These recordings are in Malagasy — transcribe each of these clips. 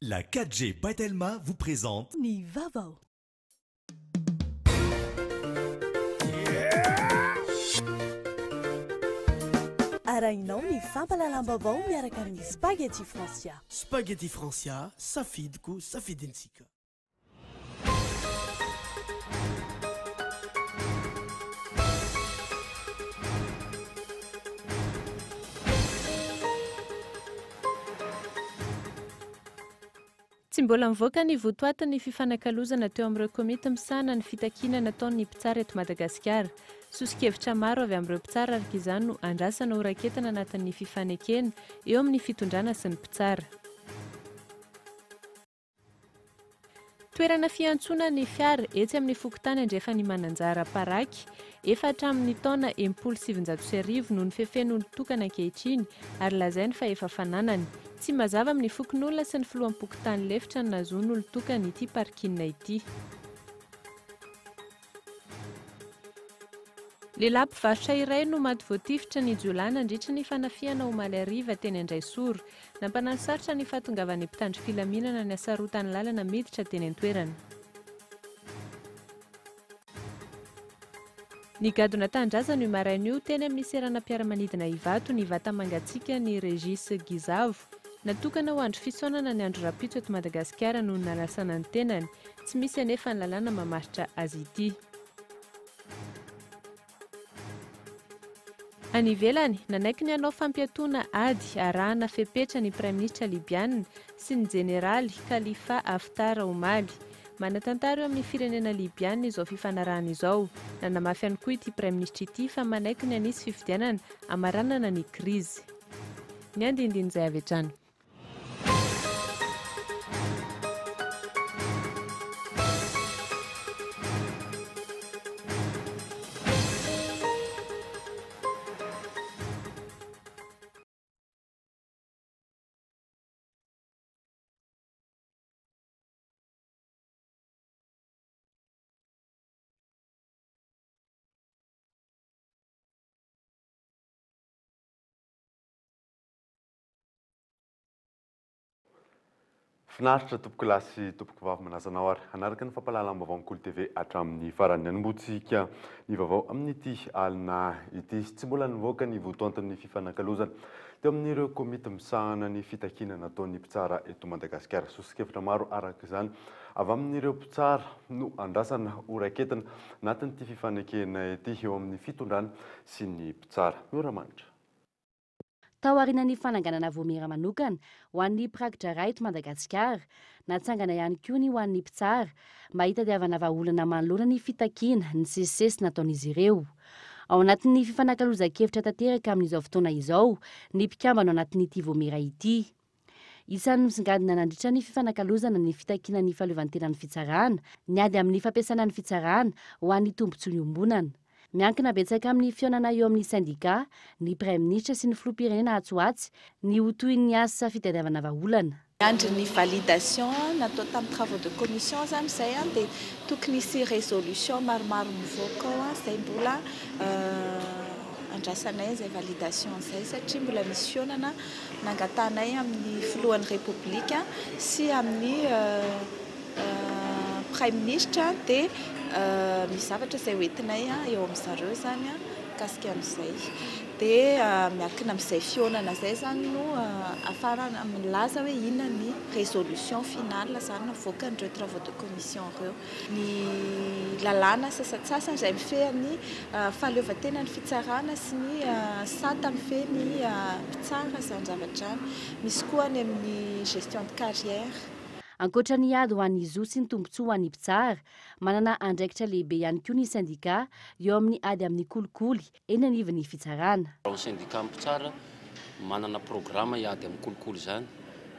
La 4G by Telma vous présente Ny vaovao. Arahinao ny fampahalalam-baovao miaraka amin'ny Spaghetti Francia. Spaghetti Francia, safidiko, safidintsika. Tsy mbola mivoaka ny votoatin'ny fifanakalozana teo amin'ireo komity misahana ny fitakiana nataon'ny mpitsara eto Madagasikara. Soso-kevitra maro avy amin'ireo mpitsara araka izany no andrasana ho raketina anatin'ny fifanekena eo amin'ny fitondrana sy ny mpitsara. Toerana fiantsoana ny fiara etsy amin'ny fokontany andrefan'i Mananjara Paraky. Efa hatramin'ny taona 1960 no nifefen'olon-tokana ankehitriny ary lazainy fa efa fananany. Tsy mazava amin'ny fokonolona sy ny filoham-pokontany lefitra ny nahazoan'olon-tokana ity parking ity. Lehilahy mpivarotra iray no maty voatifitra ny jiolahy nandritra ny fanafihana omaly hariva teny Andraisoro. Nampanano sarotra ny fahatongavan'ny mpitandro filaminana ny hasarotan'ny lalana miditra teny an-toerana. Nigadona tanindrazana io maraina io teny amin'ny seranam-piaramanidina Ivato ny vata-mangatsiakan'i Régis Gizavo. Natokana ho andro fisaonana ny andro rahampitso eto Madagasikara noho ny nalasana ny tenany. Tsy misy anefa ny lalàna mamaritra azy ity. Any ivelany, nanaiky ny hanao fampiatoana ady arahana fepetra ny praiminisitra Libyana sy ny jeneraly Khalifa Haftar omaly. Manan-tantara eo amin'ny firenena Libyana izao fifanarahana izao. Nanamafy ihany koa ity praiminisitra ity fa manaiky ny hanisy fifidianana hamaranana ny krizy. Ny andinindin'izay avy hatrany. Finaritra tompokolahy sy tompokovavy manasa anao ary hanaraka ny fampahalalam-baovaon'ny Kolo TV hatramin'ny farany. Hanombohantsika ny vaovao amin'ity alina ity. Tsy mbola nivoaka ny votoanton'ny fifanakalozana teo amin'ireo komity misahana ny fitakiana nataon'ny mpitsara eto Madagasikara. Soso-kevitra maro araka izany avy amin'ireo mpitsara no andrasana ho raiketina anatin'ity fifanekena ity eo amin'ny fitondrana sy ny mpitsara. Miora-manitra. Tao aorianan'ny fananganana vaomiera manokana ho an'ny mpiraki-draharaha eto Madagasikara, natsangana ihany koa ny ho an'ny mpitsara mba hitadiavana vahaolana manoloana ny fitakiana nisesisesy nataon'izy ireo. Ao anatin'ny fifanakalozan-kevitra tanteraka amin'izao fotoana izao ny mpikambana ao anatin'ity vaomiera ity. Isan'ny misongadina nandritra ny fifanakalozana ny fitakiana ny fahaleovantenan'ny fitsarana, ny ady amin'ny fampiasana ny fitsarana ho an'ny tombontsoa iombonana. Miankina betsaka amin'ny fihaonana eo amin'ny sendika, ny praiminisitra sy ny filoham-pirenena atsy ho atsy ny ho tohin'ny asa fitadiavana vahaolana. Miandry ny validation natao tamin'ny travaux de commission izany izay dia tokony hisy résolution maromaro mivoaka ao izay mbola andrasanay izay validation izay satria mbola misy fihaonana nangatahanay amin'ny filohan'ny Repoblika sy amin'ny Praiminisitra dia misy zavatra izay hoentinay eo amin-dry zareo izany mikasika an'izay. Dia miankina amin'izay fihaonana izay izany no ahafahana milaza hoe inona ny résolution finale izany navoakan'ireo travaux de commission ireo. Ny lalàna sasantsasany izay mifehy ny fahaleovantenan'ny fitsarana sy ny sata mifehy ny mpitsara izany zavatra izany. Misy koa any amin'ny gestion de carrière. Ankoatra ny ady ho an'ny zo sy ny tombontsoa ho an'ny mpitsara, manana andraikitra lehibe ihany koa ny sendikà eo amin'ny ady amin'ny kolikoly eny anivon'ny fitsarana. Raha ny sendikà mpitsara manana programa hiady amin'ny kolikoly izany,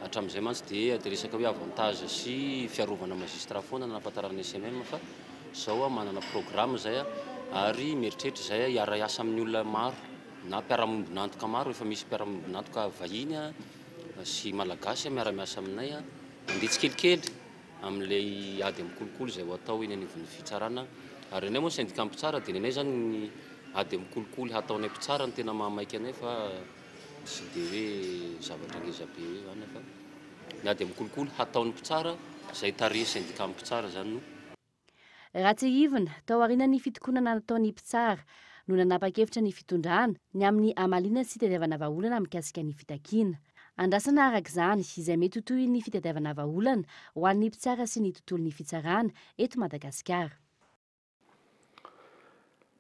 hatramin'izay mantsy dia resaka hoe avantage sy fiarovana magistrat foana no nahafantarana ny SMM fa izao aho manana programa izay ary mieritreritra izay hiara-hiasa amin'ny olona maro na mpiara-miombon'antoka maro, efa misy mpiara-miombon'antoka vahiny sy malagasy miara-miasa aminay, mandeha tsikelikely. amin'ilay ady amin'ny kolikoly izay ho atao eny anivon'ny fitsarana. Ary ny anay moa syndicat mpitsara dia ny anay izany ny ady amin'ny kolikoly hataonay mpitsara no tena mahamaika anay fa tsy dia hoe zavatra ngeza be hoe izany fa Ny ady amin'ny kolikoly hataon'ny mpitsara izay tarihin'ny syndicat mpitsara izany no. Raha tsiahivina, tao aorianan'ny fitokonana nataon'ny mpitsara no nanapa-kevitra ny fitondrana ny amin'ny hamaliana sy hitadiavana vahaolana mikasika ny fitakiana. Andrasana araka izany izay mety ho tohin'ny fitadiavana vahaolana ho an'ny mpitsara sy ny tontolon'ny fitsarana eto Madagasikara.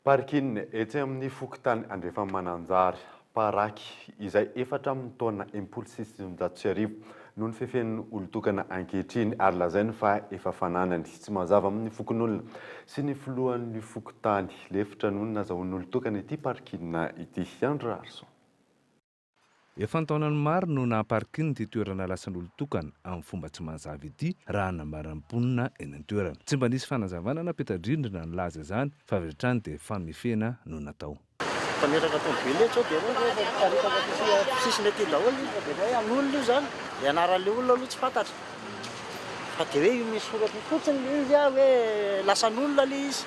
Parking etsy amin'ny fokontany Andrefamananjary, Paraky, izay efa hatramin'ny taona 1960 no nifefen'ny olon-tokana ankehitriny ary lazainy fa efa fananany. Tsy mazava amin'ny fokonolona sy ny filohan'ny fokontany lefitra no nazahoan'olon-tokana ity parking ity. Andry Raharison. Efa an-taonany maro no naha parking ity toerana lasan'olon-tokana amin'ny fomba tsy mazava ity, raha nambaran'ny mponina eny an-toerana. Tsy mba nisy fanazavana na peta-drindrina nilaza izany fa avy hatrany dia famefena no natao. Mpametraka tomobile eto zao dia ireo efa miparitaka aty sisiny aty daholo fa dia hoe an'olona io zany, ilay anaran'ilay olona aloha tsy fantatra fa dia hoe io misy soratra io fotsiny ilay izy hoe lasan'olona ilay izy.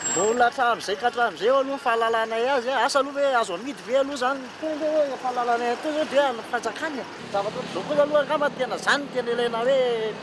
Mbola hatramin'izay ka hatramin'izay eo aloha ny fahalalanay azy, asa aloha hoe azo amidy ve aloha izany koa ange hoe fahalalanay atoa izao dia an'ny fanjakana e. Zavatra ohatr'izao koa aloha angamba tena izany no tena ilaina hoe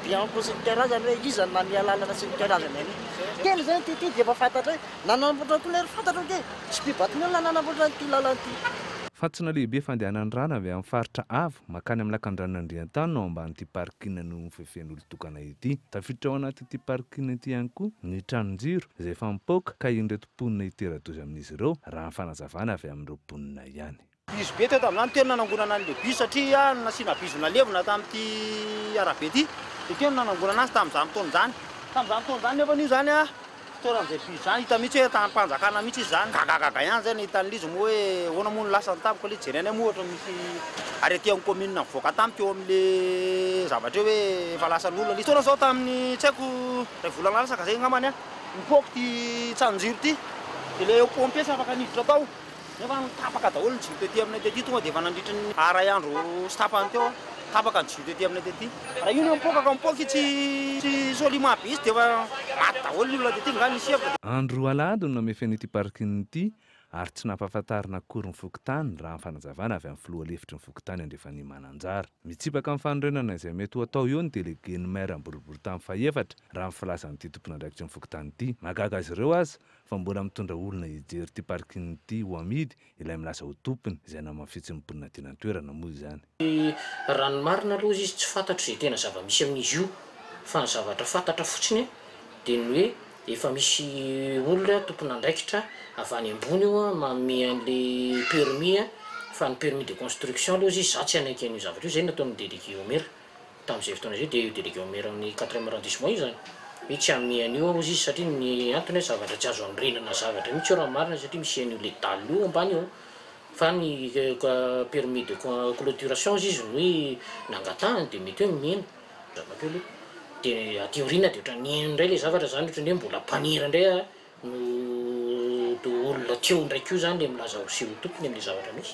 bianco sy ny karazany hoe iza no nanome alalana sy ny karazany an'io. Kely izay ity ity dia efa fantatra hoe nanamboatra koa lery fantatra ange, tsy mpibato ny olona nanamboatra an'ity lalana ity. Fantsona lehibe fandehanan'ny rano avy amin'ny faritra avo mankany amin'ny lakandranon'Andriantany no ao ambanin'ity parking nofefen'olon-tokana ity. Tafiditra ao anatin'ity parking ity ihany koa ny tranon-jiro izay efa mipoaka ka irin'ireto mponina hitera-doza amin'izy ireo, raha ny fanazavana avy amin'ireo mponina ihany. Bizo be teto amin'izany teo no nanangonana an'ilay bizo satria nasiana bizo nalevina tamin'ity arabe ity dia teo no nanangonana azy tamin'izany fotoana izany. Tamin'izany fotoana izany nefa io izany Fitoeran'izay bizo izany, hita mihitsy hoe tanim-panjakana mihitsy izy izany. Gagagaga ihany izay nahita an'ilay izy moa hoe ahoana moa no lasany tampoka ilay izy. Jerenay moa ohatra misy arrêté an'ny commune nivoaka tampoka eo amin'ilay zavatra eo hoe efa lasan'olona ilay izy. Fotoana izao tamin'ny tsy haiko iray volana latsaka izay angambany an, nipoaka ity tranon-jiro ity dia ilay pompier tsy afaka niditra tao. Nefa tapaka daholo ny jiro tety aminay tety, tonga dia efa nandritry ny iray andro sy tapany teo tapaka ny jiro tety aminay tety. Raha io no mipoaka ka mipoaka itsy Solima be itsy dia efa maty daholo ny olona tety, nga nisy hevitra dia. Andro alahady no namefena ity parking ity ary tsy nampahafantarina akory ny fokontany raha ny fanazavana avy amin'ny filoha lefitry ny fokontany Andrefan'Imananjara. Mitsipaka amin'ny fanorenana izay mety ho atao eo ny delegen'ny maire Amboriborintany fahefatra raha ny filazan'ity tompon'andraikitry ny fokontany ity. Mahagaga azy ireo aza fa mbola mitondra olona hijery ity parking ity ho amidy ilay milaza ho tompony, izay namafitsin'ny mponina teny an-toerana moa izany. Raha ny marina aloha izy tsy fantatro izay tena zava-misy amin'izy io fa ny zavatra fantatra fotsiny dia ny hoe efa misy olona tompon'andraikitra avy any ambony io manome an'le permis fa ny permis de construction aloha izy za tsy hanaiky an'io zavatra io, izay no nataon'ny délégué au maire. Tamin'izay fotoana izay dia io délégué au maire amin'ny quatrième arrondissement io izany hoe tsy hanome an'io aho hozy izy satria ny antony hoe zavatra tsy azo anorenana zavatra mihitsy io raha ny marina satria misy an'io le dalle io ambany eo fa ny permis de clôturation hozy izy no hoe nangatahany dia mety hoe nomena zavatra io aloha dia aty aoriana dia ohatran'ny niheno indray le zavatra izany ohatran'ny hoe mbola mpanera indray aho No de olona teo indray koa zany le milaza ho seho tompony amle zavatra misy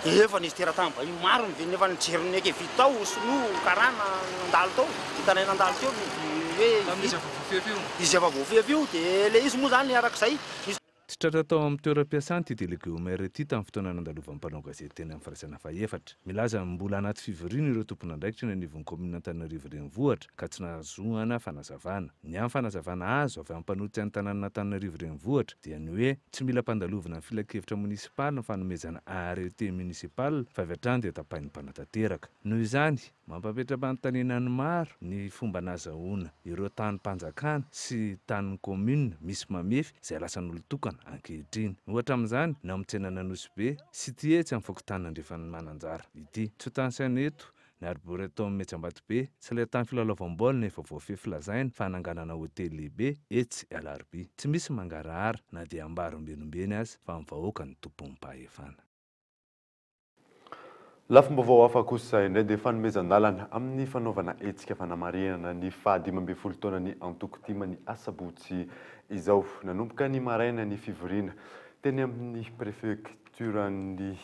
de. Efa nisy teratany vahiny maro niverina efa nijery ny Ekevidy tao, sinoa, karana nandalo tao, hitanay nandalo teo ny hoe Tamin'izy efa voafefy io? Izy efa voafefy io, dia ilay izy moa zany arak'izay nisy. Tsy tratra tao amin'ny toeram-piasany ity délégué au maire ity tamin'ny fotoana nandalovan'ny mpanao gazety teny amin'ny firaisana fahefatra. Milaza ny mbola anaty fivoriana ireo tompon'andraikitra eny anivon'ny kaominina Antananarivo Renivohitra ka tsy nahazoana fanazavana. Ny hany fanazavana azo avy amin'ny mpanolotsain'ny ny tanànan'Antananarivo Renivohitra dia ny hoe tsy mila ampandalovina ny filankevitra monisipaly ny fanomezana arrêté municipal fa avy hatrany dia tapahin'ny mpanatanteraka. Noho izany, mampametra-panontaniana ny maro ny fomba nazahoana ireo tanim-panjakana sy tanin'ny commune misy mamefy izay lasan'olon-tokana ankehitriny. Ohatra amin'izany ny ao amin'ny tsenan'Anosibe sy ity etsy amin'ny fokontany Andrefan'i Mananjara ity. Tsy ho tanisaina eto Ny Arboretum etsy Ambatobe sy ilay tany filalaovam-baolina efa voafefy lazaina fa hananganana hotely lehibe etsy Alarobia. Tsy misy mangarahara na dia ambara ombieniombieny aza fa ny vahoaka no tompom-pahefana. Lafim-baovao hafa kosa indray dia fanomezan-dalana amin'ny fanaovana hetsika fanamarihana ny faha 15 taonan'ny antoko tim ny asabotsy izao. Nanomboka ny maraina ny fivoriana teny amin'ny prefektioran'ny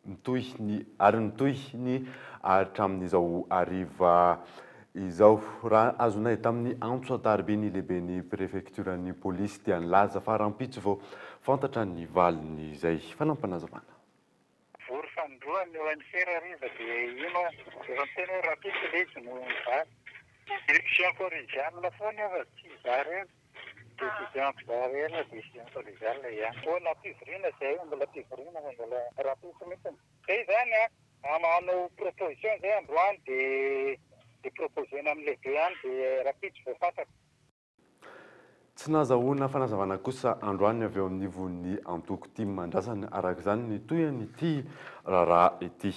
Mitohy ny ary mitohy ny hatramin'izao hariva izao. Raha azonay tamin'ny antso an-tariby ny lehiben'ny prefektioran'ny polisy dia nilaza fa rahampitso vao fantatra ny valin'izay. Fanampinazavana. Vory fa ny. Androany ny OMC hariva dia ino efa miteny hoe rahampitso ilay izy no mivaly. Décision collégiale foana io fa tsy izaho irery. Décision izaho irery fa décision collégiale ihany. Mbola am-pivoriana izay, mbola am-pivoriana fa mbola rahampitso mihitsy. Izay izany an, hanao proposition izay androany dia dia proposer-na amin'ny lehibe any dia rahampitso vao fantatra. Tsy nahazahoana fanazavana kosa androany ny avy eo anivon'ny antoko tim. Andrasana araka izany ny tohin'ity raharaha ity.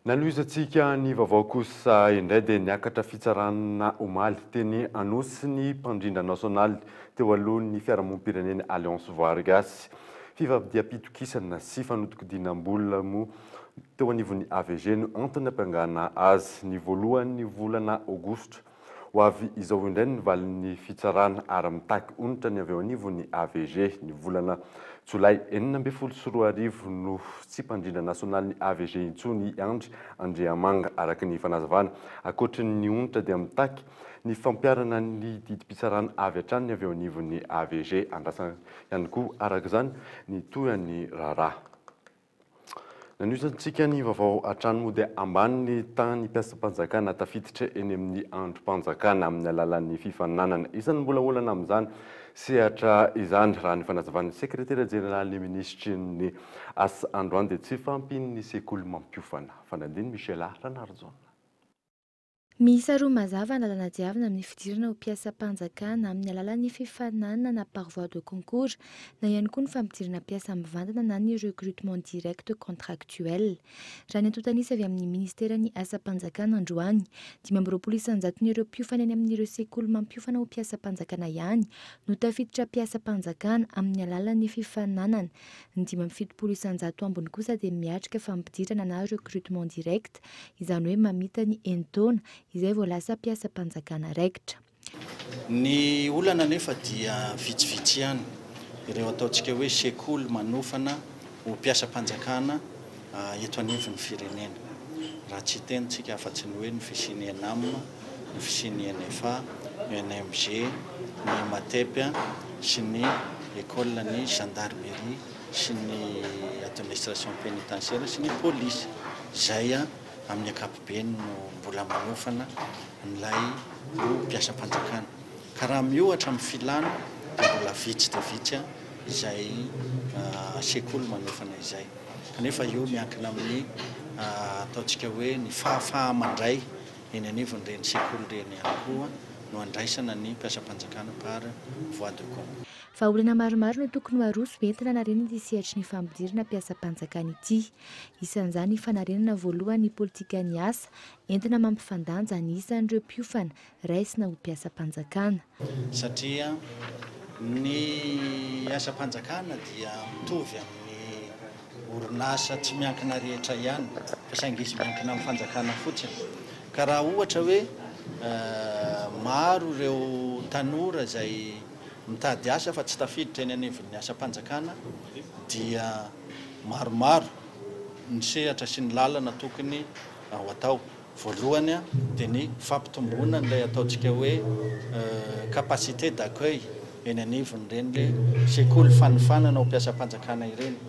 Nanohizantsika ny vaovao kosa indray dia niakatra fitsarana omaly teny Anosy ny mpandrindra nasionaly teo alohan'ny fiarahamonim-pirenena Alliance Voahary Gasy. Fivadiam-pitokisana sy fanodikodinam-bola moa teo anivon'ny AVG no antony nampiangana azy ny voalohan'ny volana aogositra Ho avy izao indray ny valin'ny fitsarana ary mitaky onitra ny avy eo anivon'ny AVG. Ny volana jolay 2016 no tsy mpandrindra nasionalin'ny AVG intsony i Andry Andriamanga, araka ny fanazavana. Ankoatry ny onitra dia mitaky ny fampiharana ny didim-pitsarana avy hatrany ny avy eo anivon'ny AVG. Andrasana ihany koa, araka izany, ny tohin'ny raharaha. Nanohizantsika ny vaovao hatrany moa dia ambany ny tahan'ny mpiasam-panjakana tafiditra eny amin'ny andrim-panjakana amin'ny alalan'ny fifaninanana. Isan'ny mbola olana amin'izany sehatra izany raha ny fanazavan'ny sekretera jeneralin'ny minisitry ny asa androany dia tsy fahampian'ny sekoly mampiofana. Fanadin'i Michela Ranarijaona. Miisa roa mazava ny lalana diavina amin'ny fidirana ho mpiasam-panjakana amin'ny alalan'ny fifaninanana na par voie de concours na ihany koa ny fampidirana mpiasa mivantana na ny recrutement direct contractuel. Raha ny antontan'isa avy amin'ny ministeran'ny asam-panjakana androany, 25 isan-jaton'ireo mpiofana eny amin'ireo sekoly mampiofana ho mpiasam-panjakana ihany no tafiditra mpiasam-panjakana amin'ny alalan'ny fifaninanana, ny 75% ambiny kosa dia miatrika fampidirana na recrutement direct, izany hoe mamita ny enin-taona izay vao lasa mpiasam-panjakana raikitra. Ny olana anefa dia vitsivitsy ihany ireo ataontsika hoe sekoly manofana ho mpiasam-panjakana eto anivon'ny firenena. Raha tsy hiteny tsika afa-tsy ny hoe ny fisian'ny ENAM, ny fisian'ny INFA, ny ENMG, ny EMATEP sy ny école ny gendarmerie sy ny administration pénitentiaire sy ny polisy izay amin'ny ankapobeny no mbola manofana an'ilay ho mpiasam-panjakana. Ka raha miohatra amin'ny filana dia mbola vitsy dia vitsy izay sekoly manofana izay. Kanefa io miankina amin'ny ataontsika hoe ny fahafaha-mandray eny anivon'ireny sekoly ireny ihany koa no andraisana ny mpiasam-panjakana par voie de concours. Vahaolana maromaro no tokony ho aroso entina hanarenana ity sehatry ny fampidirana mpiasam-panjakana ity. Isan'izany ny fanarenana voalohany ny politikan'ny asa entina mampifandanja ny isan'ireo mpiofana raisina ho mpiasam-panjakana. Satria ny asam-panjakana dia mitovy amin'ny orinasa tsy miankina rehetra ihany fa saingy izy miankina amin'ny fanjakana fotsiny. Ka raha ohatra hoe maro ireo tanora izay mitady asa fa tsy tafiditra eny anivon'ny asam-panjakana dia maromaro ny sehatra sy ny lalana tokony ho atao. Voalohany dia ny fampitomboana an'ilay ataontsika hoe capacité d'accueil eny anivon'ireny le sekoly fanofanana ho mpiasam-panjakana ireny.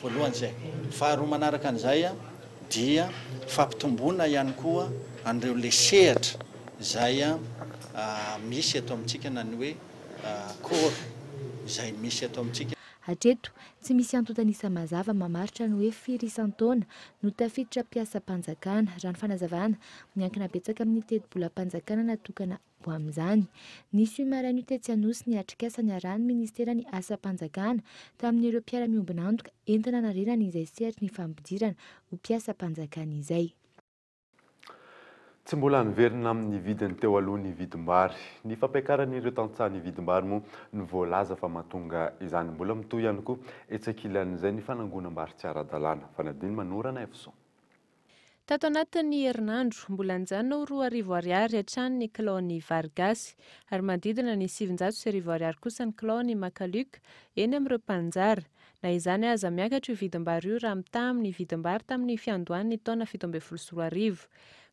Voalohany izay. Faharoa manaraka an'izay dia fampitomboana ihany koa an'ireo le sehatra izay misy eto amintsika na ny hoe corps izay misy eto amintsika. Hatreto, tsy misy antontan'isa mazava mamaritra ny hoe firy isan-taona no tafiditra mpiasam-panjakana. Raha ny fanazavana, miankina betsaka amin'ny tetibolam-panjakana natokana ho amin'izany. Nisy io maraina io tetsy Anosy ny atrikasa niarahan'ny ministeran'ny Asam-panjakana tamin'ireo mpiara-miombon'antoka entina hanarenana izay sehatry ny fampidirana ho mpiasam-panjakana izay. Tsy mbola niverina amin'ny vidiny teo aloha ny vidim-bary. Ny fampiakaran'ireo tantsaha ny vidim-bary moa no voalaza fa mahatonga izany. Mbola mitohy ihany koa etsy ankilan'izay ny fanangonam-bary tsy ara-dalàna. Fanadino Manoro Ranaivoson. Tato anatin'ny herinandro, mbola nijanona ho 2000 ariary hatrany ny kilaon'ny vary gasy, ary manodidina ny 1900 ariary kosa ny kilaon'ny Macaluc eny amin'ireo mpaninjara. Na izany aza, miakatra io vidim-bary io raha mitaha amin'ny vidim-bary tamin'ny fiandohan'ny taona 2017.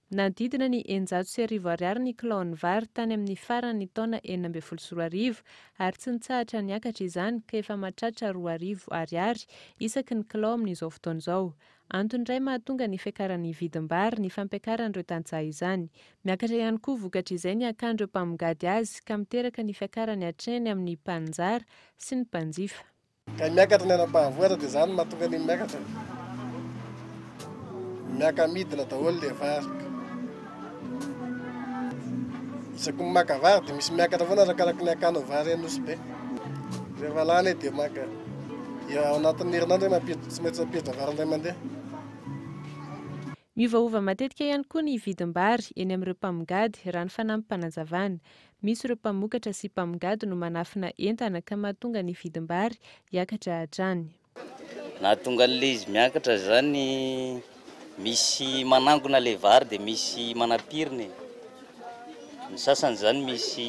Nanodidina ny 1600 ariary ny kilaon'ny vary tany amin'ny faran'ny taona 2016 ary tsy nitsahatra niakatra izany ka efa mahatratra 2000 ariary isaky ny kilao amin'izao fotoana izao. Antony iray mahatonga ny fiakaran'ny vidim-bary ny fampiakaran'ireo tantsaha izany. Miakatra ihany koa vokatr'izay ny hakan'ireo mpamongady azy ka miteraka ny fiakarany hatreny amin'ny mpaninjara sy ny mpanjifa. Ka miakatra ny ara-pahavoatra dia izany no mahatonga an'iny miakatra. Miaka-midina daholo ilay vary. Isaky ny maka vary dia misy miakatra foana arakaraky ny hakanao vary any Nosy Be. Rehefa lany dia maka. Dia ao anatin'ny herinandro mampiditra, tsy maintsy mampiditra vary indray mandeha. Miovaova matetika ihany koa ny vidim-bary eny amin'ireo mpamongady, raha ny fanampim-panazavana. Misy ireo mpamokatra sy mpamongady no manafina entana ka mahatonga ny vidim-bary hiakatra hatrany. Nahatonga an'ilay izy miakatra izany, misy manangona ilay vary dia misy manampirina e. Ny sasany izany misy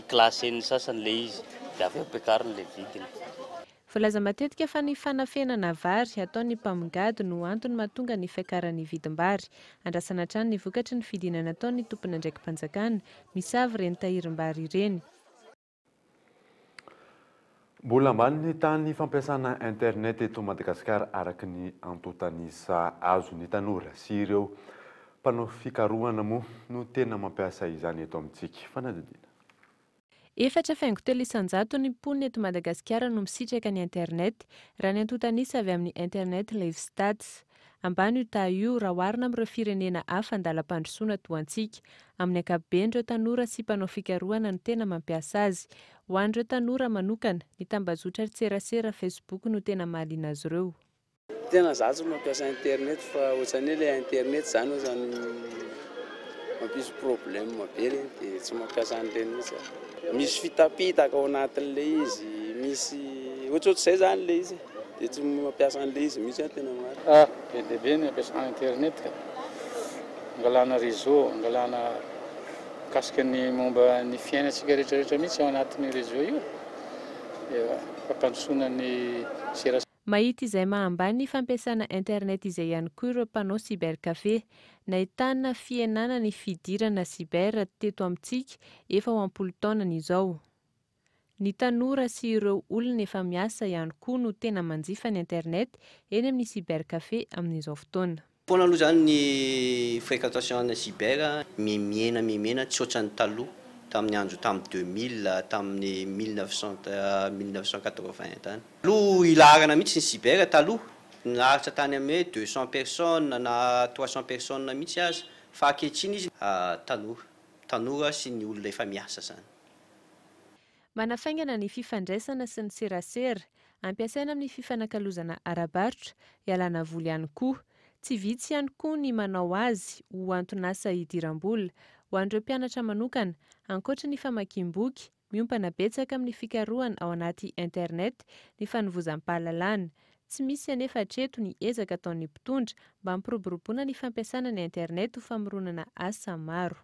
classé-n'ny sasany ilay izy dia avy eo ampiakariny ilay vidiny. Voalaza matetika fa ny fanafenana vary ataon'ny mpamongady no antony mahatonga ny fiakaran'ny vidim-bary. Andrasana hatrany ny vokatry ny fidinana ataon'ny tompon'andraiki-panjakana misava ireny tahirim-bary ireny. Mbola ambany ny tahan'ny fampiasana internet eto Madagasikara araka ny antontan'isa azo. Ny tanora sy ireo mpanao fikarohana moa no tena mampiasa izany eto amintsika. Fanadihadiana. 4,3% ny mponina eto Madagasikara no misitraka ny internet, raha ny antontan'isa avy amin'ny Internet Live Stats. Ambany io taha io raha oharina amin'ireo firenena hafa an-dalam-pandrosoana toa antsika. Amin'ny ankapobeny ireo tanora sy mpanao fikarohana no tena mampiasa azy. Ho an'ireo tanora manokana, ny tambajotra serasera Facebook no tena mahaliana azy ireo. Tena za tsy mampiasa internet fa ohatran'ny hoe ilay internet zany ohatran'ny mampisy problème be ireny dia tsy mampiasa an'ireny mihitsy aho. Misy fitapitaka ao anatin'ilay izy, misy ohatrohatr'izay zany ilay izy dia tsy mampiasa an'ilay izy mihitsy aho tena marina. Ah, be dia be ny ampiasana internet ka. Angalana réseau, angalana mikasika ny momba ny fiainantsika rehetrarehetra mihitsy ao anatin'io réseau io. Dia fampandrosoana ny serasera. Mahita izay maha-ambany ny fampiasana internet izay ihany koa ireo mpanao cybercafé. Nahitana fihenana ny fidirana cyber teto amintsika efa ho am-polo taonany izao. Ny tanora sy ireo olona efa miasa ihany koa no tena manjifa ny internet eny amin'ny cybercafé amin'izao fotoana. Foana aloha izany ny fréquentation ana cyber mihemihena mihemihena tsy ohatran'ny taloha tamin'ny andro tamin'ny 2000 tamin'ny mille neuf cent mille neuf cent quatre-vingt tany. Aloha ilaharana mihitsy ny cyber taloha, naharitra tany amin'ny hoe 200 personnes na 300 personnes mihitsy aza fa ankehitriny izy tanora, tanora sy ny olona efa miasa izany. Manafaingana ny fifandraisana sy ny serasera, ampiasaina amin'ny fifanakalozana ara-barotra, ialana voly ihany koa. Tsy vitsy ihany koa ny manao azy ho anton'asa hidiram-bola. Ho an'ireo mpianatra manokana, ankoatra ny famakiam-boky, miompana betsaka amin'ny fikarohana ao anaty internet ny fanovozam-pahalalana. Tsy misy anefa hatreto ny ezaka ataon'ny mpitondra mba hampiroboroboana ny fampiasana ny internet ho famoronana asa maro.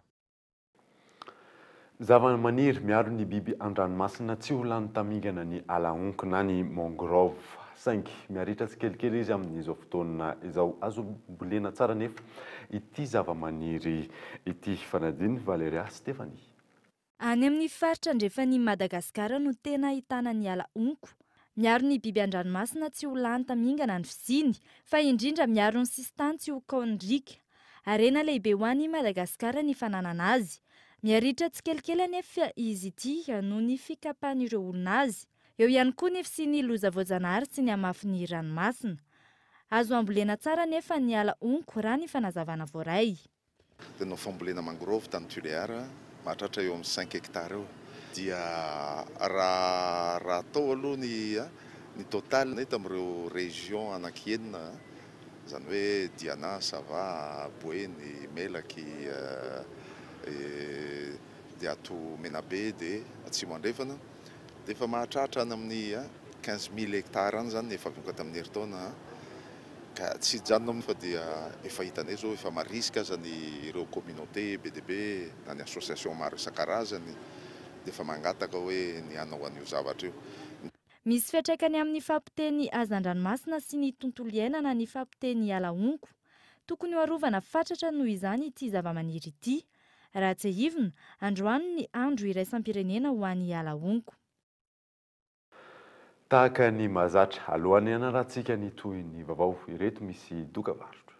Zava-maniry miaro ny biby an-dranomasina tsy ho lany tamingana ny ala honko na ny mangrove. Saingy miharitra tsikelikely izy amin'izao fotoana izao. Azo ambolena tsara anefa ity zava-maniry ity. Fanadin'i Valeria Stéphanie. Any amin'ny faritra andrefan'i Madagasikara no tena ahitana ny ala honko. Miaro ny biby an-dranomasina tsy ho lany tamingana ny fisiany, fa indrindra miaro ny sisintany tsy ho kaon'ny riaka. Harena lehibe ho an'i Madagasikara ny fananana azy. Miharitra tsikelikely anefa izy ity noho ny fikapan'ireo olona azy. Eo ihany koa ny fisian'ny loza voajanahary sy ny hamafin'ny ranomasina. Azo ambolena tsara anefa ny ala honko raha ny fanazavana voaray. Dia nanao fambolena mangrove tany Tuléar, mahatratra eo amin'ny cinq hectares eo. Dia raha raha atao aloha ny ny total tamin'ireo régions anaky enina, izany hoe Diana, Sava, Boeny, Melaky, dia ato Menabe dia Atsimo Andrefana, dia efa mahatratra any amin'ny 15 000 hectares any izany ny efa avoaka tamin'ny herintaona. Ka tsy hijanona amin'io fa dia efa hitanay izao efa marisika aza ny ireo communauté be dia be na ny association maro isan-karazany dia efa mangataka hoe ny hanao an'io zavatra io. Misy fiantraikany amin'ny fahapotehan'ny hazandranomasina sy ny tontolo iainana ny fahapotehan'ny ala honko. Tokony ho arovana fatratra noho izany ity zavamaniry ity. Raha tsiahivina, androany ny andro iraisam-pirenena ho an'ny ala honko. Tahaka ny mahazatra, alohan'ny hanarahantsika ny tohin'ny vaovao, ireto misy dokavarotra.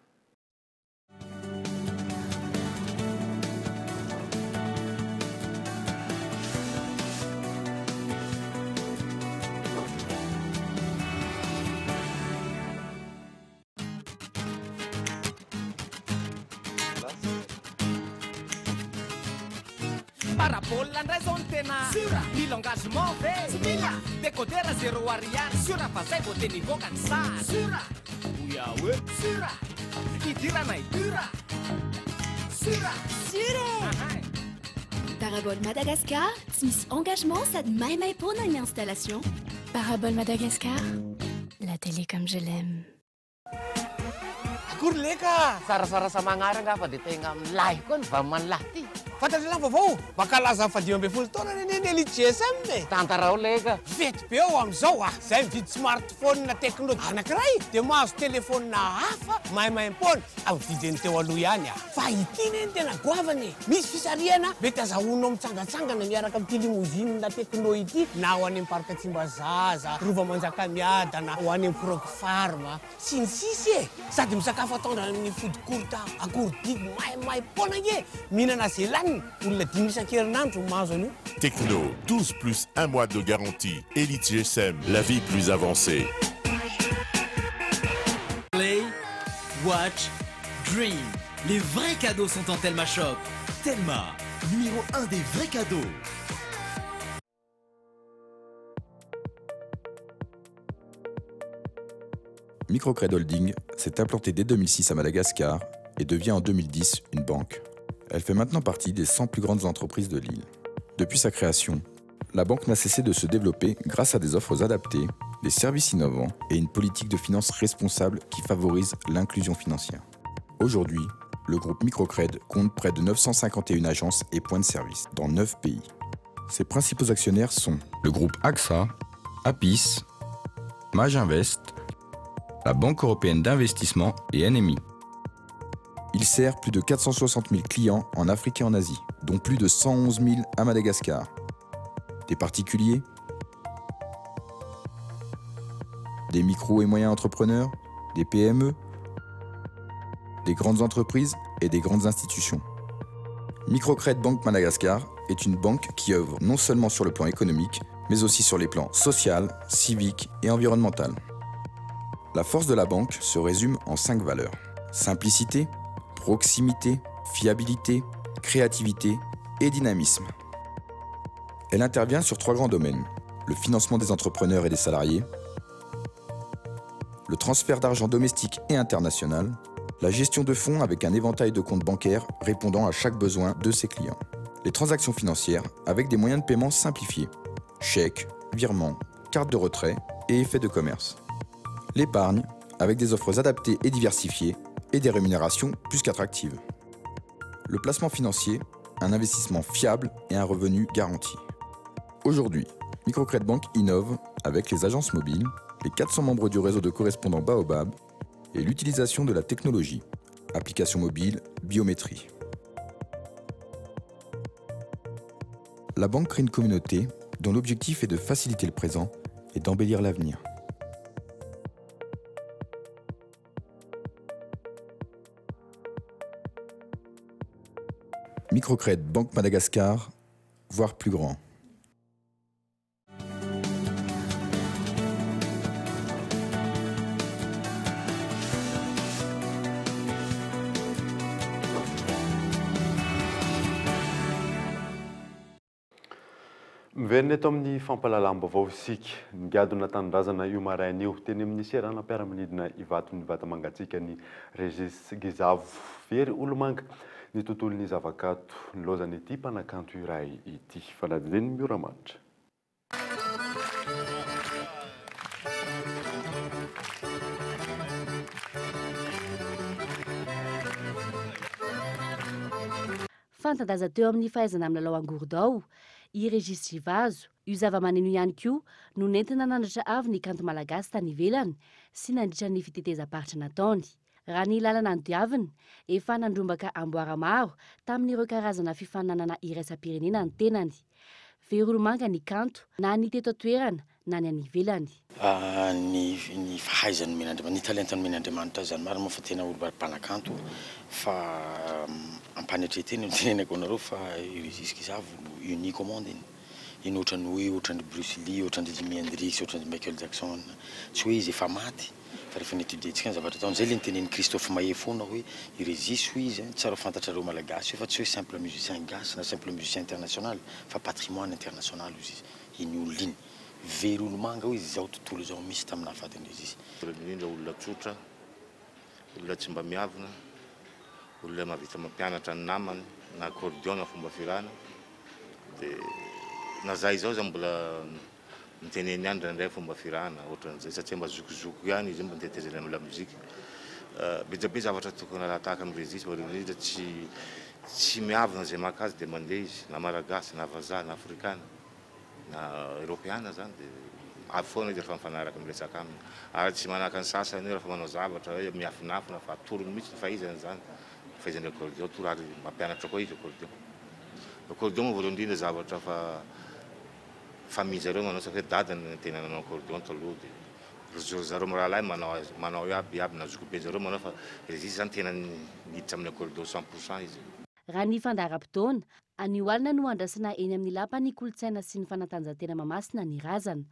Parabole ndray zao ny tena Sûr Mila engagement ve? Tsy mila Décodeur zéro ariary Sûr fa zay vao tena hivoaka ny sary Sûr Oya oe Sûr Hidiranay dur Sûr Sûr e! Parabole Madagascar, tsy misy engagement sady maimaimpoana ny installation. Parabole Madagascar, la télé comme je l'aime. Akory leka! Zarazara magnary angaha fa dia tegna milay koa ny vaman'lah ty. Fantatr'lah vaovao? Mankalaza ny faha-15 taonany anie ny Elite GSM e! Tantarao leka! Fety be ao amin'izao ah! Zay mividy smartphone Tecno anankiray dia mahazo telephone hafa maimaimpoana amin'ny vidiny teo aloha ihany ah! Fa ity anie no tena goavana e! Misy fisarihana mety azahoanao mitsangantsangana miaraka amin'ity limousine Tecno ity na ho any amin'ny Parc Tsimbazaza, Rova Manjakamiadana, ho any amin'ny Croc Farm. Sy ny sisa e! Sady misakafo atoandro any amin'ny food court Akorodily maimaim-poana ange! Mihinana ze laniny, olona dimy isan-kerinandro no mahazo an'io. Tecno, 12 plus un mois de garantie. Elite GSM, la vie plus avancée. Play, watch, dream. Les vrais cadeaux sont en Telma Shop. Telma, numéro 1 des vrais cadeaux. Microcred Holding s'est implantée dès 2006 à Madagascar et devient en 2010 une banque. Elle fait maintenant partie des 100 plus grandes entreprises de l'île. Depuis sa création, la banque n'a cessé de se développer grâce à des offres adaptées, des services innovants et une politique de finances responsable qui favorise l'inclusion financière. Aujourd'hui, le groupe Microcred compte près de 951 agences et points de service dans 9 pays. Ses principaux actionnaires sont le groupe AXA, Apis, Maginvest, la Banque européenne d'investissement et NMI. Il sert plus de 460 000 clients en Afrique et en Asie, dont plus de 111 000 à Madagascar. Des particuliers, des micro et moyens entrepreneurs, des PME, des grandes entreprises et des grandes institutions. Microcred Bank Madagascar est une banque qui œuvre non seulement sur le plan économique, mais aussi sur les plans social, civique et environnemental. La force de la banque se résume en 5 valeurs. Simplicité, proximité, fiabilité, créativité et dynamisme. Elle intervient sur 3 grands domaines. Le financement des entrepreneurs et des salariés, le transfert d'argent domestique et international, la gestion de fonds avec un éventail de comptes bancaires répondant à chaque besoin de ses clients, les transactions financières avec des moyens de paiement simplifiés, chèques, virements, cartes de retrait et effets de commerce. L'épargne avec des offres adaptées et diversifiées et des rémunérations plus qu'attractives. Le placement financier, un investissement fiable et un revenu garanti. Aujourd'hui, Microcred Bank innove avec les agences mobiles, les 400 membres du réseau de correspondants Baobab et l'utilisation de la technologie, applications mobiles, biométrie. La banque crée une communauté dont l'objectif est de faciliter le présent et d'embellir l'avenir. Microcred Banque Madagascar, voire plus grand. Miverina eto amin'ny fampahalalam-baovao isika. Nigadona tanindrazana io maraina io teny amin'ny seranam-piaramanidina Ivato ny vata-mangatsiaka ny Régis Gizavo. Very olomanga ny tontolon'ny zavakanto nilaozan'ity mpanakanto iray ity. Fanadinoin'i Mioramanitra. Fanta-daza teo amin'ny fahaizana milalao angorodao i Régis Jivazo. Io zavamaneno ihany koa no nentina nandratra avo ny kanto malagasy tany ivelany sy nandritra ny fitetezam-paritra nataony. Raha ny lalana nodiaviny, efa nandrombaka amboara maro tamin'ireo karazana fifaninanana iraisam-pirenena ny tenany. Very olomanga ny kanto, na ny teto an-toerana na ny any ivelany. Ny ny fahaizany nomen'Andriamanitra, ny talenta nomen'Andriamanitra azy izany marina moa fa tena olo mpanakanto fa am-panetren-tena no itenenako anareo fa i Régis Gizavo unique au monde iny, iny ohatran'ny hoe ohatran'ny Bruce Lee, ohatran'ny Jimi Hendrix, ohatran'ny Michael Jackson, tsy hoe izy efa maty fa rehefa ni-étudier-ntsika ny zavatra ataony, zay le nitenenin'i Christophe Maé foana hoe i Régis hoy izy tsara ho fantatrareo Malagasy io fa tsy hoe simple musicien gasy na simple musicien international fa patrimoine international hozy izy. Iny olona iny. Very olomanga hoy izy izao tontolo izao misy tamin'ny nahafaty an'i Régis. Indrindra olona tsotra, olona tsy mba miavona, olona mahavita mampianatra ny namany na accordéon na fomba fihirana. Dia na za izao aza mbola miteneny ihany indraindray fomba fihirana ohatran'izay satria mba zokizokiko ihany izy io mba nitetezany amin'ny lamozika. Be dia be zavatra tokony halahatahaka amin'i Régis fa indrindra tsy tsy miavona izay maka azy dia mandeha izy na malagasy na vazaha na afrikana. na eropeana zany dia avy foana izy rehefa mifanaraka miresaka aminy ary tsy manahaka ny sasany hoe rehefa manao zavatra hoe miafinafina fa atorony mihitsy ny fahaizany zany fahaizany accordéon toa ary mampianatra koa izy accordéon accordéon moa voalohany indrindra zavatra fa famille zareo manao satria dadany no tena nanao accordéon taloha dia zareo mirahalahy manao azy manao iaby iaby na zokibe zareo manao fa izy zany tena niditra amin'ny accordéon 100% izy. Raha ny fandaharam-potoana, anio alina no andrasana eny amin'ny Lapan'ny kolontsaina sy ny fanatanjahantena Mahamasina ny razana.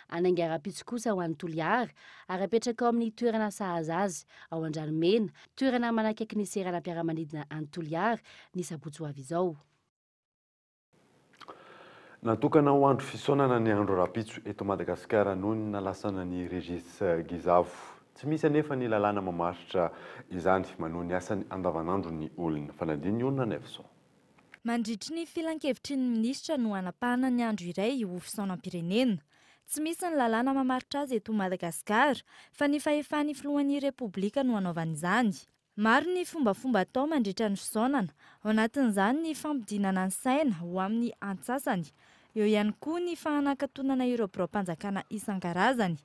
Hanainga rahampitso kosa ho any Toliara ary hapetraka ao amin'ny toerana sahaza azy ao Andranomena, toerana manakaiky ny seranam-piaramanidina any Toliara, ny sabotsy ho avy izao. Natokana ho andro fisaonana ny andro rahampitso eto Madagasikara noho ny nalasana an'i Régis Gizavo. Tsy misy anefa ny lalàna mamaritra izany. Manohy ny asany andavanandro ny olona. Fanadino ny olona Nefson. Mandritry ny filankevitry ny minisitra no hanapahana ny andro iray ho fisaonam-pirenena. Tsy misy ny lalàna mamaritra azy eto Madagasikara fa ny fahefan'ny filohan'ny Repoblika no hanaovana izany. Maro ny fombafomba atao mandritra ny fisaonana, ao anatin'izany ny fampidinana ny saina ho amin'ny antsasany. Eo ihany koa ny fanakatonana ireo biraom-panjakana isan-karazany.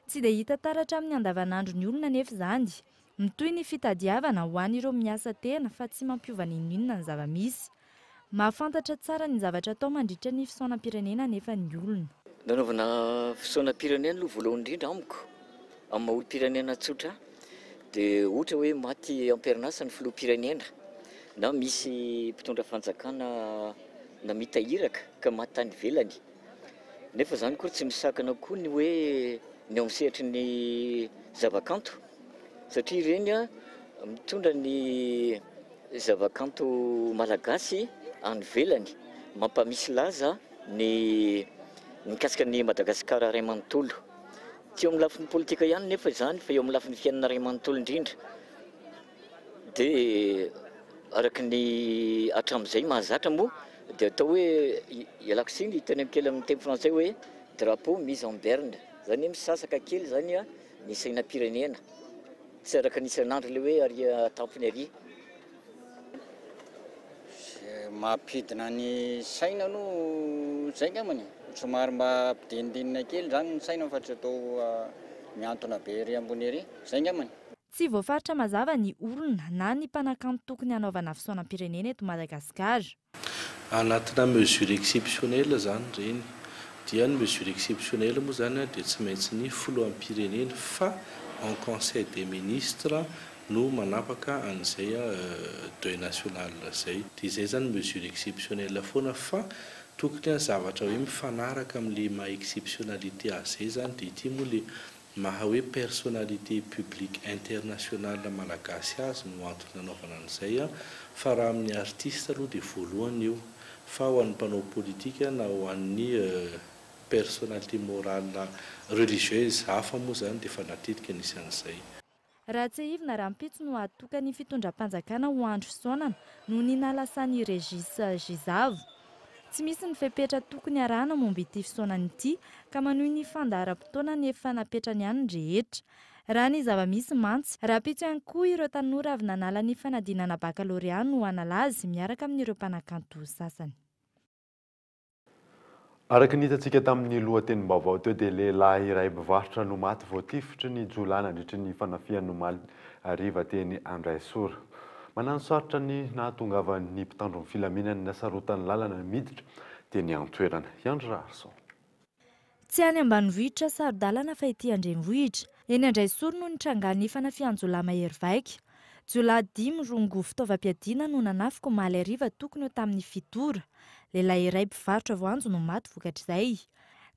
Tsy dia hita taratra amin'ny andavanandron'ny olona anefa izany. Mitohy ny fitadiavana ho an'ireo miasa tena fa tsy mampiova n'inon'inona ny zava-misy. Mahafantatra tsara ny zavatra atao mandritra ny fisaonam-pirenena anefa ny olona. Nanaovana fisaonam-pirenena aloha voalohany indrindra amiko, amin'ny maha olom-pirenena tsotra ahy, dia ohatra hoe maty am-perinasa ny filoham-pirenena na misy mpitondra fanjakana namita iraka ka maty tany ivelany. Nefa izany akory tsy misakana koa ny hoe ny ao amin'ny sehatry ny zavakanto satria ireny mitondra ny zavakanto malagasy any ivelany, mampamisy laza ny mikasika an'i Madagasikara iray manontolo. Tsy eo amin'ny lafiny politika ihany nefa izany fa eo amin'ny lafiny fiainana iray manontolo indrindra. Dia araka ny hatramin'izay mahazatra moa dia atao hoe, ialako tsiny hiteny kely amin'ny teny frantsay hoe drapeau mise en berne, izany hoe misasaka kely izany ny sainam-pirenena, tsy araka ny isan'andro ilay hoe ary an-tampony ary. Izay mampidina ny saina aloha izay angambany e. Somary mba ampidinidinina kely izany ny saina fa tsy atao mihantona be ery ambony ery. Izay angambany. Tsy voafaritra mazava ny olona na ny mpanakanto tokony hanaovana fisaonam-pirenena eto Madagasikara. Anatina mesure exceptionnelle izany ireny. Dia ny mesure exceptionnelle moa izany dia tsy maintsy ny filoham-pirenena fa en conseil des ministres no manapaka an'izay deuil national izay. Dia izay izany mesure exceptionnelle foana fa tokony zavatra hoe mifanaraka amin'ilay maha exceptionnalité azy izay izany dia ity moa ilay Maha hoe personnalité publique internationale malagasy azy no antony nanaovana an'izay an, fa raha amin'ny artiste aloha dia voalohany io, fa ho an'ny mpanao politika na ho an'ny personnalité morale religieuse hafa moa izany dia efa natetika nisy an'izay. Raha tsiahivina rahampitso no hatokan'ny fitondram-panjakana ho andro fisaonana noho ny nahalasan'i Régis Gizavo. Tsy misy ny fepetra tokony harahana momba ity fisaonana ity ka manohy ny fandaharam-potoana ny efa napetrany ihany ny rehetra. Raha ny zava-misy mantsy, rahampitso ihany koa ireo tanora avy nanala ny fanadinana bakalorea no hanala azy miaraka amin'ireo mpanakanto sasany. Araka ny hitantsika tamin'ny lohatenim-baovao teo dia lehilahy iray mpivarotra no maty voatifitry ny jiolahy nandritry ny fanafihany omaly hariva teny Andraisoro. Mananosarotra ny nahatongavan'ny mpitandro ny filaminana nasarotan'ny lalana miditra teny an-toerana. I Andry Raharison. Tsy any ambanivohitra saro-dalana fa ety an-drenivohitra. Eny Andraisoro no nitrangan'ny fanafihan-jiolahy mahery vaika. Jiolahy dimy mirongo fitaovam-piadiana no nanafika omaly hariva tokony ho tamin'ny 7 ora. Lehilahy iray mpivarotra voanjo no maty vokatr'izay.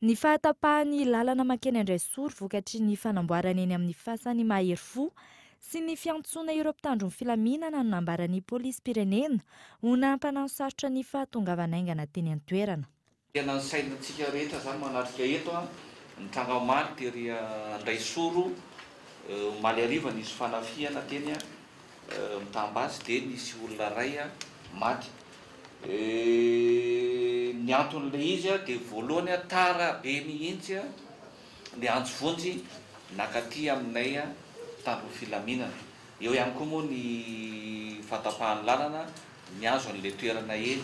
Ny fahatapahan'ny lalana mankeny Andraisoro vokatry ny fanamboarana eny amin'ny fasan'i Maherifo sy ny fiantsoana ireo mpitandro ny filaminana no nambaran'ny polisim-pirenena ho nampananosarotra ny fahatongavana haingana teny an-toerana. Tena ny sainantsika rehetra zany manatrika eto an, ny tranga omaly tery Andraisoro, omaly hariva nisy fanafihana teny mitam-basy dia nisy olona iray maty. Ny anton'ilay izy dia voalohany tara be mihitsy ny antso vonjy nakaty aminay mpitandro ny filaminana. Eo ihany koa moa ny fahatapahan'ny lalana mihazo an'ilay toerana eny.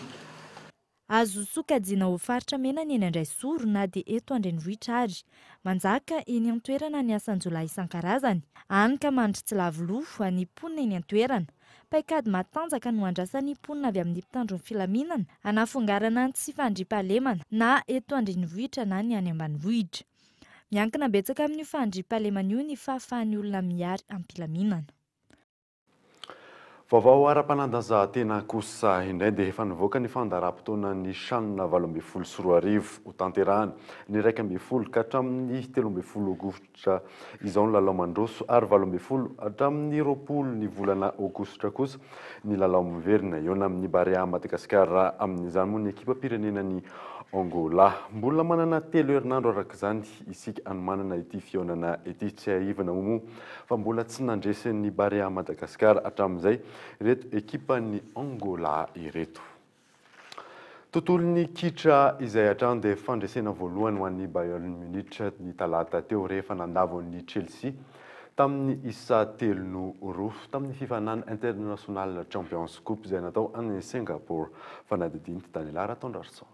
Azo sokajiana ho faritra mena ny eny Andraisoro na dia eto an-drenivohitra ary. Manjaka eny an-toerana ny asan-jiolahy isan-karazany. Hany ka mandry tsy lavo loha ny mponina eny an-toerana. Paikady matanjaka no andrasan'ny mponina avy amin'ny mpitandro ny filaminana hanafongarana ny tsy fandriampahalemana na eto an-drenivohitra na ny any ambanivohitra. Miankina betsaka amin'io fandriampahalemana io ny fahafahan'ny olona mihary am-pilaminana. Vaovao ara-panatanjahantena kosa indray dia efa nivoaka ny fandaharam-potoanan'ny CHAN 2018 ho tanterahana ny 11 ka hatramin'ny 13 aogositra izao ny lalao mandroso ary 18 hatramin'ny 20 ny volana aogositra kosa ny lalao miverina eo amin'ny Barea Madagasikara amin'izany moa ny ekipam-pirenenan'i Angola. Mbola manana 3 herinandro araka izany isika hanomanana ity fihaonana ity. Tsiahivina moa fa mbola tsy nandresen'ny Barea Madagasikara hatramin'izay ireto ekipan'ny Angola ireto. Tontolon'ny kitra izay hatrany dia fandresena voalohany ho an'ny Bayern Munich ny talata teo rehefa nandavo ny Chelsea tamin'ny isa 3-2 tamin'ny fifaninanana International Champions Cup izay natao any Singapour. Fanadihadiana Daniela Ratondrarison.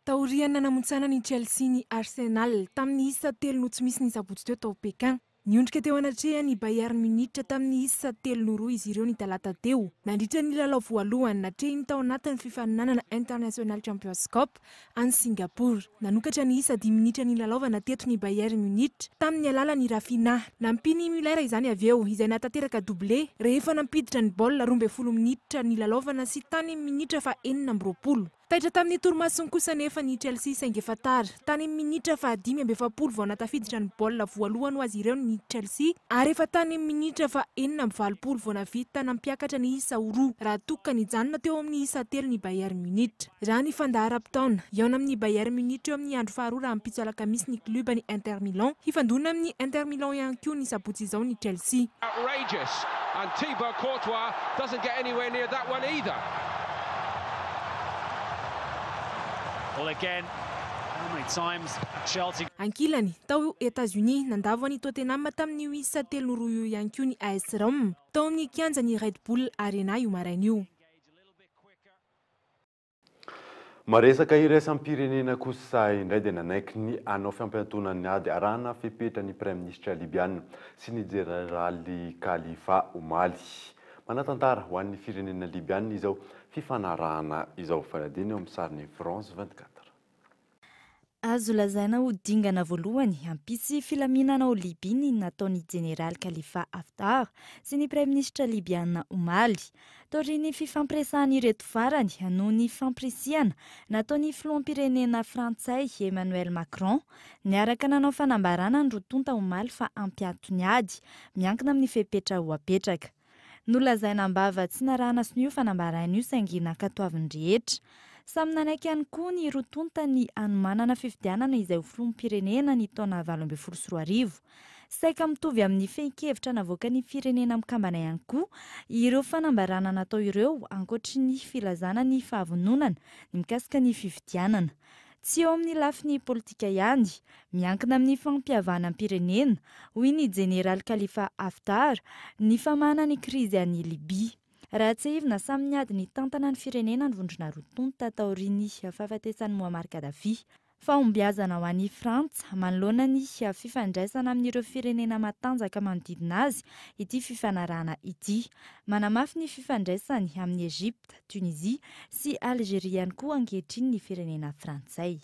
Taorian'ny nanamontsana ny Chelsea ny Arsenal tamin'ny isa 3 no tsy misy ny sabotsy teo tao Pékin. Niondrika teo anatrehan'ny Bayern Munich tamin'ny isa 3-2 izy ireo ny talata teo. Nandritra ny lalao voalohany natrehiny tao anatin'ny fifaninanana International Champions Cup any Singapour. Nanokatra ny isa 5 minitra ny lalaovana teto ny Bayern Munich tamin'ny alalan'ny Raphinha. Nampian'i Müller izany avy eo izay nahatanteraka doublé rehefa nampiditra ny baolina 12 minitra ny lalaovana sy tany minitra fa 26. Taitra tamin'ny torimasony kosa nefa ny Chelsea saingy efa tara. Tany amin'ny minitra faha 45 vao natafiditra ny baolina voalohany ho azy ireo ny Chelsea ary efa tany amin'ny minitra faha 86 vao navita nampiakatra ny isa ho 2 raha toa ka nijanona teo amin'ny isa 3 ny Bayern Munich. Raha ny fandaharam-potoana, hihaona amin'ny Bayern Munich eo amin'ny andro faharoa rahampitso alakamisy ny klioban'ny Inter Milan. Hifandona amin'ny Inter Milan ihany koa ny sabotsy izao ny Chelsea. Outrageous and Thibaut Courtois doesn't get anywhere near that one either. Well again, how many times Chelsea Ankilany, tao États-Unis, nandavo an'i Tottenham tamin'io isa 3-2 io ihany koa ny AS Rome tao amin'ny kianjan'ny Red Bull Arena io maraina io. Maresaka iraisam-pirenena kosa indray dia nanaiky ny hanao fampiantoana ny ady arahana fepetra ny praiminisitra libiana sy ny jeneraly Khalifa omaly. Manatantara ho an'ny firenena libiana izao fifanarahana izao. Fanadihadiana eo amin'ny sarin'ny France 24. Azo lazaina ho dingana voalohany hampisy filaminana ao Libia ny nataon'ny jeneraly Khalifa Haftar sy ny praiminisitra libiana omaly. Taorian'ny fifampiresahan'ireto farany noho ny fampirisihana nataon'ny filoham-pirenena frantsay Emmanuel Macron, niaraka nanao fanambarana ny roa tonta omaly fa hampiato ny ady miankina amin'ny fepetra ho apetraka. Nolazaina am-bava tsy narahana sonia io fanambarana io saingy nankatoavin'ny rehetra. Samy nanaiky ihany koa ny roa tonta ny hanomanana fifidianana izay ho filoham-pirenena ny taona 2018. Saika mitovy amin'ny fehin-kevitra navoakan'ny firenena mikambana ihany koa ireo fanambarana natao ireo ankoatry ny filazana ny fahavononana ny mikasika ny fifidianana. Tsy eo amin'ny lafiny politika ihany, miankina amin'ny fampihavanam-pirenena, hoy ny jeneraly Khalifa Haftar, ny famahana ny krizy any Libia. Raha tsiahivina samy niady nitantana ny firenena ny vondrona roa tonta taorian'ny fahafatesan'i Muammar Gaddafi. Fahombiazana ho an'i Frantsa manoloana ny fifandraisana amin'ireo firenena matanjaka manodidina azy ity fifanarahana ity. Manamafy ny fifandraisany amin'i Egypta, Tunisie sy Algerie ihany koa ankehitriny ny firenena frantsay.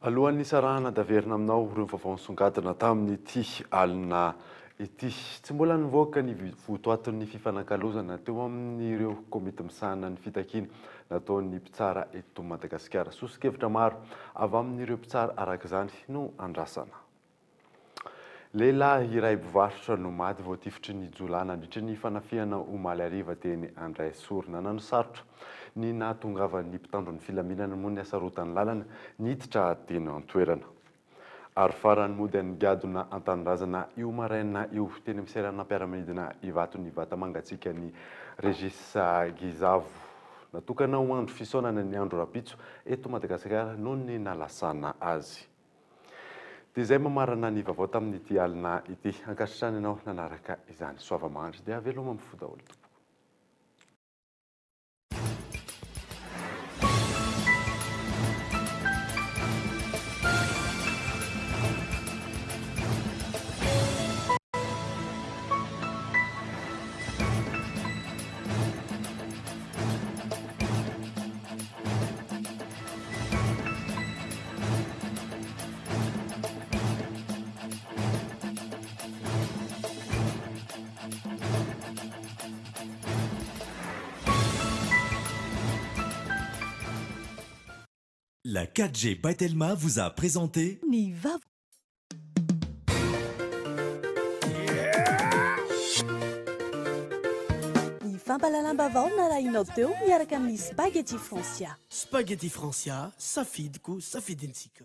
Alohan'ny hisarahana dia averina aminao ireo vaovao nisongadina tamin'ity alina ity. Tsy mbola nivoaka ny votoatin'ny fifanakalozana teo amin'ireo komity misahana ny fitakiana nataon'ny mpitsara eto Madagasikara. Soso-kevitra maro avy amin'ireo mpitsara araka izany no andrasana. Lehilahy iray mpivarotra no maty voatifitry ny jiolahy nandritra ny fanafihana omaly hariva teny Andraisorona. Nanosarotra ny nahatongavan'ny mpitandro ny filaminana moa ny hasarotan'ny lalana niditra teny an-toerana. Ary farany mody nigadona an-tanindrazana io maraina io teny amin'ny seranam-piaramanidina Ivato ny vata mangatsiakan'i Régis Gizavo. Natokana ho andro fisaonana ny andro rahampitso eto Madagasikara noho ny nalasana azy. Dia izay mamarana ny vaovao tamin'ity alina ity. Ankasitrahana ianao nanaraka izany. Soava mahandry dia veloma amin'ny fo daholo tompoko. La 4G by Telma vous a présenté Ny vav. Ny fampahalalam-baovao narahinao teo miaraka amin'ny Spaghetti Francia. Spaghetti Francia, safidiko, safidintsika.